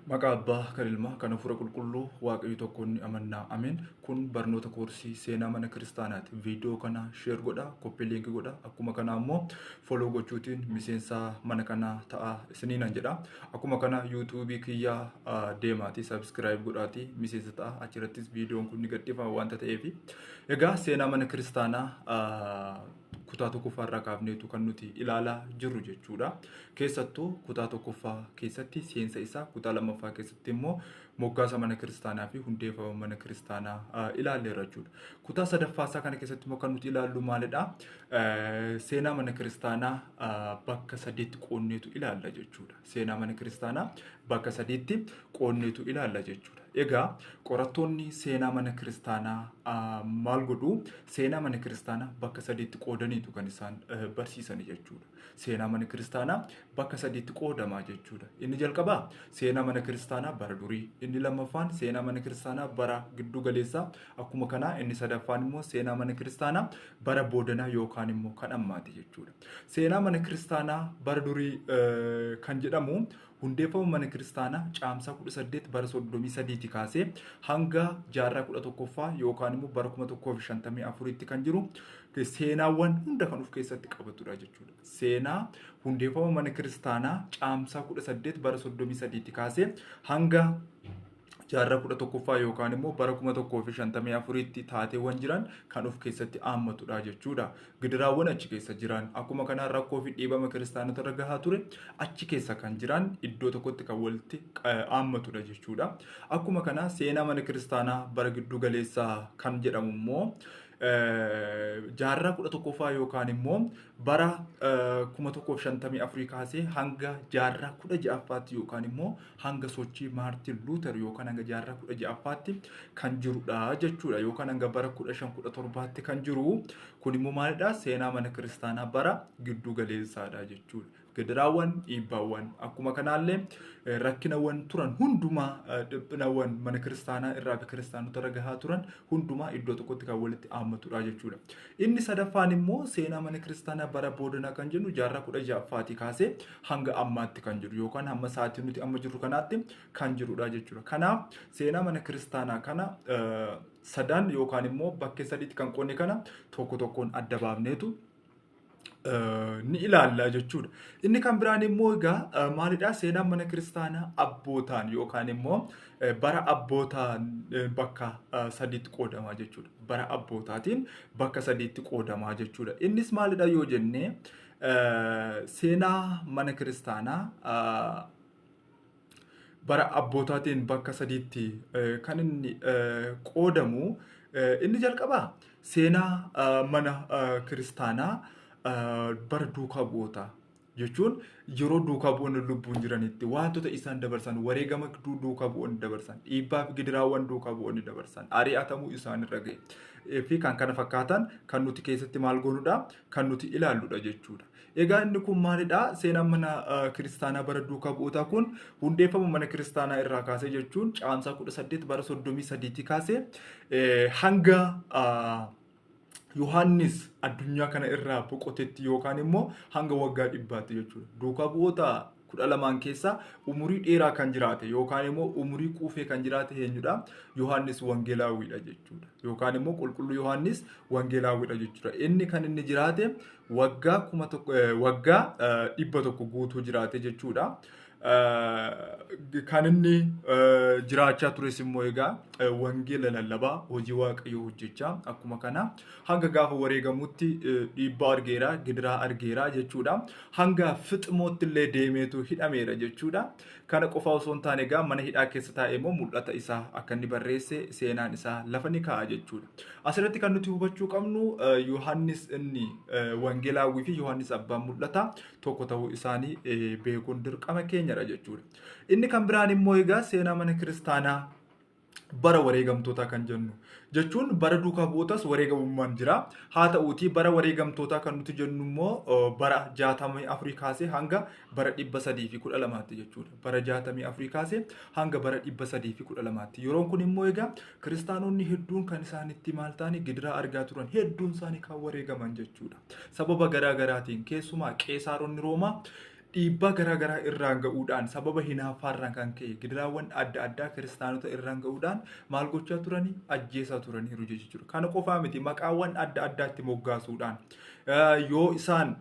Maqaa Abbaa, kan Ilmaa, kan Hafuura Qulqulluu, Waaqayyo tokkoon ni amannaa. Ameen. Kun barnoota koorsii seenaa mana kiristaanaati. Viidiyoo kana share godha, copy link godha. Akkuma kana ammoo follow gochuutiin miseensa mana kanaa ta'a isiniinan jedha. Akkuma kana YouTube kiyyaa deemaati subscribe godhaati miseensa ta'a. Achirrattis viidiyoon kun ni gadhiifama waanta ta'eef. Egaa seenaa mana kiristaanaa kutaa tokkoffaa irraa kaafneetu kan nuti ilaalaa jirru jechuudha. Keessattuu kutaa tokkoffaa keessatti seensa isaa, kutaa lammaffaa keessatti immoo moggaasa mana kiristaanaa fi hundeeffama mana kiristaanaa ilaalleerra jechuudha. Kutaa sadaffaa isaa kana keessatti immoo kan nuti ilaallu maalidha? Seenaa mana kiristaanaa bakka sadiitti qoonneetu ilaalla jechuudha. Seenaa mana kiristaanaa bakka sadiitti qoonneetu ilaalla jechuudha. Egaa qorattoonni seenaa mana kiristaanaa maal godhu? Seenaa mana kiristaanaa bakka sadiitti qoodaniitu kan isaan barsiisani jechuudha. Seenaa mana kiristaanaa bakka sadiitti qoodamaa jechuudha. Inni jalqabaa seenaa mana kiristaanaa bara durii, inni lammaffaan seenaa mana kiristaanaa bara giddu galeessaa, akkuma kanaa inni sadaffaan immoo seenaa mana kiristaanaa bara boodanaa yookaan immoo kan ammaati jechuudha. Seenaa mana kiristaanaa bara durii kan jedhamu hundeeffama mana kiristaanaa Caamsaa 18 bara 33 kaasee hanga jaarraa 11ffaa yookaan immoo bara 1054tti kan jiru seenaawwan hunda kan of keessatti qabatudha jechuudha. Seenaa hundeeffama mana kiristaanaa Caamsaa 18 bara 33 kaasee hanga jaarraa 11ffaa yookaan immoo bara 1054tti taateewwan jiran kan of keessatti haammatudha jechuudha. Gidiraawwan achi keessa jiran akkuma kanaan rakkoo fi dhiibama kiristaanota irra gahaa ture achi keessa kan jiran iddoo tokkotti kan walitti haammatudha jechuudha. Akkuma kana seenaa mana kiristaanaa bara giddu galeessaa kan jedhamu immoo jaarraa 11ffaa yookaan immoo bara 1054 kaasee hanga jaarraa 16ffaatti yookaan immoo hanga sochii Maartin Luuter yookaan hanga jaarraa 16ffaatti kan jirudha jechuudha yookaan hanga bara 1517tti kan jiru kun immoo maalidha? Seenaa mana kiristaanaa bara giddu galeessaadha jechuudha. Gidiraawwan, dhiibbaawwan akkuma kanaallee rakkinawwan turan hundumaa, dhiphinawwan mana kiristaanaa irraa fi kiristaanota irra gahaa turan hundumaa iddoo tokkotti kan walitti haammatudha jechuudha. Inni sadaffaan immoo seenaa mana kiristaanaa bara boodanaa kan jennu jaarraa 16ffaatii kaasee hanga ammaatti kan jiru yookaan hamma sa'aatii nuti amma jirru kanaatti kan jirudha jechuudha. Kanaaf seenaa mana kiristaanaa kana sadan yookaan immoo bakkee sadiitti kan qoonne kana tokko tokkoon adda baafneetu ni ilaalla jechuudha. Inni kan biraan immoo egaa maalidha? Seenaan mana kiristaanaa abbootaan yookaan immoo bara abbootaan bakka sadiitti qoodamaa jechuudha. Bara abbootaatiin bakka sadiitti qoodamaa jechuudha. Innis maalidha yoo jenne, seenaa mana kiristaanaa bara abbootaatiin bakka sadiitti kan inni qoodamu, inni jalqabaa seenaa mana kiristaanaa bara duukaa bu'ootaa jechuun yeroo duukaa bu'oonni lubbuun jiranitti wantoota isaan dabarsan, wareegama duukaa bu'oonni dabarsan, dhiibbaa fi gidiraawwan duukaa bu'oonni dabarsan, ari'atamuu isaanirra ga'e fi kan kana fakkaatan kan nuti keessatti maal goonudha, kan nuti ilaalludha jechuudha. Egaa inni kun maalidha? Seenaan mana kiristaanaa bara duukaa bu'ootaa kun hundeeffama mana kiristaanaa irraa kaasee jechuun Caamsaa 18 bara 33 kaasee hanga Yohaannis addunyaa kana irraa boqotetti yookaan immoo hanga waggaa 100tti jechuudha. Duukaa bu'oota 12 keessaa umurii dheeraa kan jiraate yookaan immoo umurii quufee kan jiraate eenyudha? Yohaannis Wangeelaawwiidha jechuudha. Yookaan immoo Qulqulluu Yohaannis Wangeelaawwiidha jechuudha. Inni kan inni jiraate waggaa 1000, waggaa 100 guutuu jiraate jechuudha. Kan inni jiraachaa tures immoo egaa wangeela lallabaa, hojii Waaqayyoo hojjechaa, akkuma kana hanga gaafa wareegamutti dhiibbaa argeera, gidiraa argeera jechuudha. Hanga Fixmootti illee deemeetu hidhameera jechuudha. Kana qofa osoo hin taane egaa mana hidhaa keessa taa'ee immoo mul'ata isaa akka inni barreesse seenaan isaa lafa ni kaa'a jechuudha. Asirratti kan nuti hubachuu qabnu Yohaannis inni wangeelaawwii fi Yohaannis abbaan mul'ataa tokko ta'uu isaanii beekuun dirqama keenyadha jechuudha. Inni kan biraan immoo egaa seenaa mana kiristaanaa bara wareegamtootaa kan jennu jechuun bara duukaa bu'ootas wareegamummaan jira. Haa ta'uutii bara wareegamtootaa kan nuti jennu immoo bara 64 kaasee hanga bara 312tti jechuudha. Bara 64 kaasee hanga bara 312tti. Yeroon kun immoo egaa kiristaanonni hedduun kan isaan itti maal ta'anii gidiraa argaa turan, hedduun isaanii kan wareegaman jechuudha. Sababa garaa garaatiin keessumaa qeesaaronni Roomaa Dhiibbaa garaagaraa irraan ga'uudhaan, sababa hinaaffaarraan kan ka'e, gidiraawwan adda addaa kiristaanota irraan ga'uudhaan maal gochaa turanii? Ajjeesaa turaniiru jechuudha. Kana qofaa miti, maqaawwan adda addaatti moggaasuudhaan yoo isaan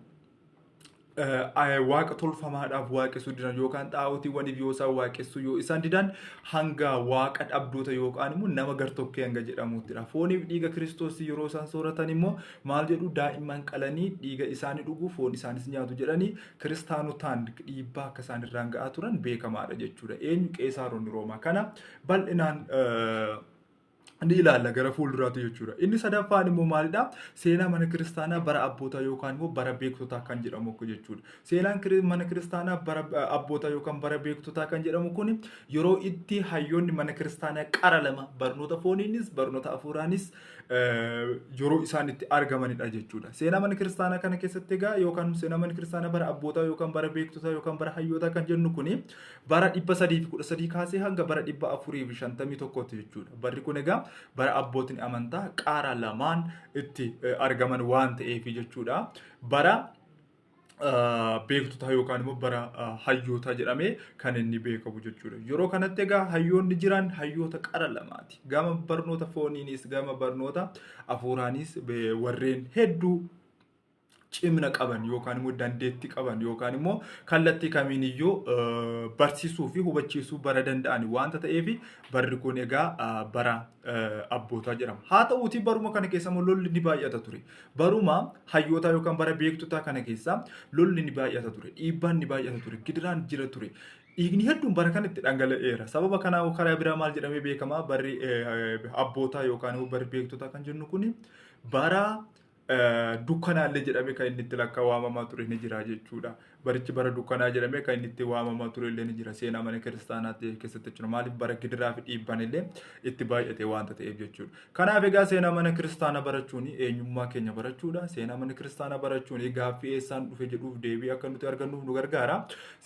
waaqa tolfamaadhaaf waaqessuu didan yookaan xaa'ootiiwwaniif yoo isaan waaqessuu yoo isaan didan, hanga waaqa dhabdoota yookaan immoo nama gartokkee hanga jedhamuttidha. Fooniif dhiiga Kiristoos yeroo isaan sooratan immoo maal jedhu? Daa'imman qalanii dhiiga isaanii dhugu, foon isaanis nyaatu jedhanii kiristaanotaan dhiibbaa akka isaan irraan ga'aa turan beekamaadha jechuudha. Eenyu? Qeesaaronni Roomaa. Kana bal'inaan ni ilaalla gara fuulduraatti jechuudha. Inni sadaffaan immoo maalidha? Seenaa mana kiristaanaa bara abbootaa yookaan immoo bara beektotaa kan jedhamu jechuudha. Seenaan mana kiristaanaa bara abbootaa yookaan bara beektotaa kan jedhamu kun yeroo itti hayyoonni mana kiristaanaa qara lama, barnoota fooniinis barnoota hafuuraanis, yeroo isaan itti argamanidha jechuudha. Seenaa mana kiristaanaa kana keessatti egaa, yookaan seenaa mana kiristaanaa bara abbootaa yookaan bara beektotaa yookaan bara hayyootaa kan jennu kuni bara 313 kaasee hanga bara 451tti jechuudha. Barri kun egaa bara abbootiin amantaa qaara lamaan itti argaman waan ta'eef jechuudha. Bara beektotaa yookaan immoo bara hayyootaa jedhamee kan inni beekamu jechuudha. Yeroo kanatti egaa hayyoonni jiran hayyoota qara lamaati. Gama barnoota fooniinis gama barnoota hafuuraanis warreen hedduu cimina qaban yookaan immoo dandeettii qaban yookaan immoo kallattii kamiiniyyuu barsiisuu fi hubachiisuu bara danda'an waanta ta'eef, barri kun egaa bara abbootaa jedhama. Haa ta'uutii, baruma kana keessa immoo lolli ni baay'ata ture. Baruma hayyootaa yookaan bara beektotaa kana keessa lolli ni baay'ata ture. Dhiibbaan ni baay'ata ture. Gidiraan jira ture. Dhiigni hedduun bara kanatti dhangala'eera. Sababa kanaa karaa biraa maal jedhamee beekama? Barri abbootaa yookaan immoo barri beektotaa kan jennu kuni bara dukkanaallee jedhamee kan inni itti lakkaa waamamaa ture ni jira jechuudha. Barichi bara dukkanaa jedhamee kan inni itti waamamaa ture illee ni jira seenaa mana kiristaanaa keessatti jechuudha. Maaliif? Bara gidiraa fi dhiibbaan illee itti baay'ate waanta ta'eef jechuudha. Kanaaf egaa seenaa mana kiristaanaa barachuun eenyummaa keenya barachuudha. Seenaa mana kiristaanaa barachuun gaaffii eessaan dhufe jedhuuf deebii akka nuti argannuuf nu gargaara.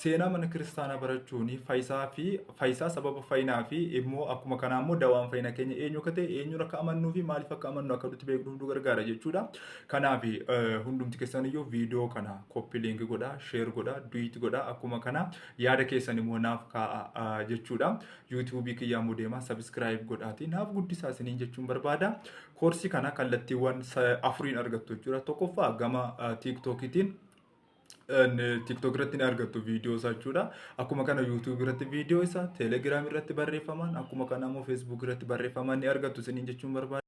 Seenaa mana kiristaanaa barachuun faayisaa fi faayisaa sababa fayyinaa fi immoo akkuma kanaa immoo dawaan fayyina keenya eenyu akka ta'e, eenyuun akka amannuu fi maaliif akka amannu akka nuti beeknuuf nu gargaara jechuudha. Kanaaf hundumti keessan iyyuu viidiyoo kana copy link godhaa, share godhaa, duet godhaa, akkuma kana yaada keessan immoo naaf kaa'a jechuudha. YouTubeii kiyyaa immoo deemaa subscribe godhaatii naaf guddisaa isiniin jechuun barbaada. Koorsii kana kallattiiwwan afuriin argattu jechuudha. Tokkoffaa, gama TikTokiitiin, TikTok irratti ni argattu viidiyoo isaa jechuudha. Akkuma kana YouTube irratti viidiyoo isaa, Telegram irratti barreeffamaan, akkuma kana immoo Facebook irratti barreeffamaan ni argattu isiniin jechuun barbaada.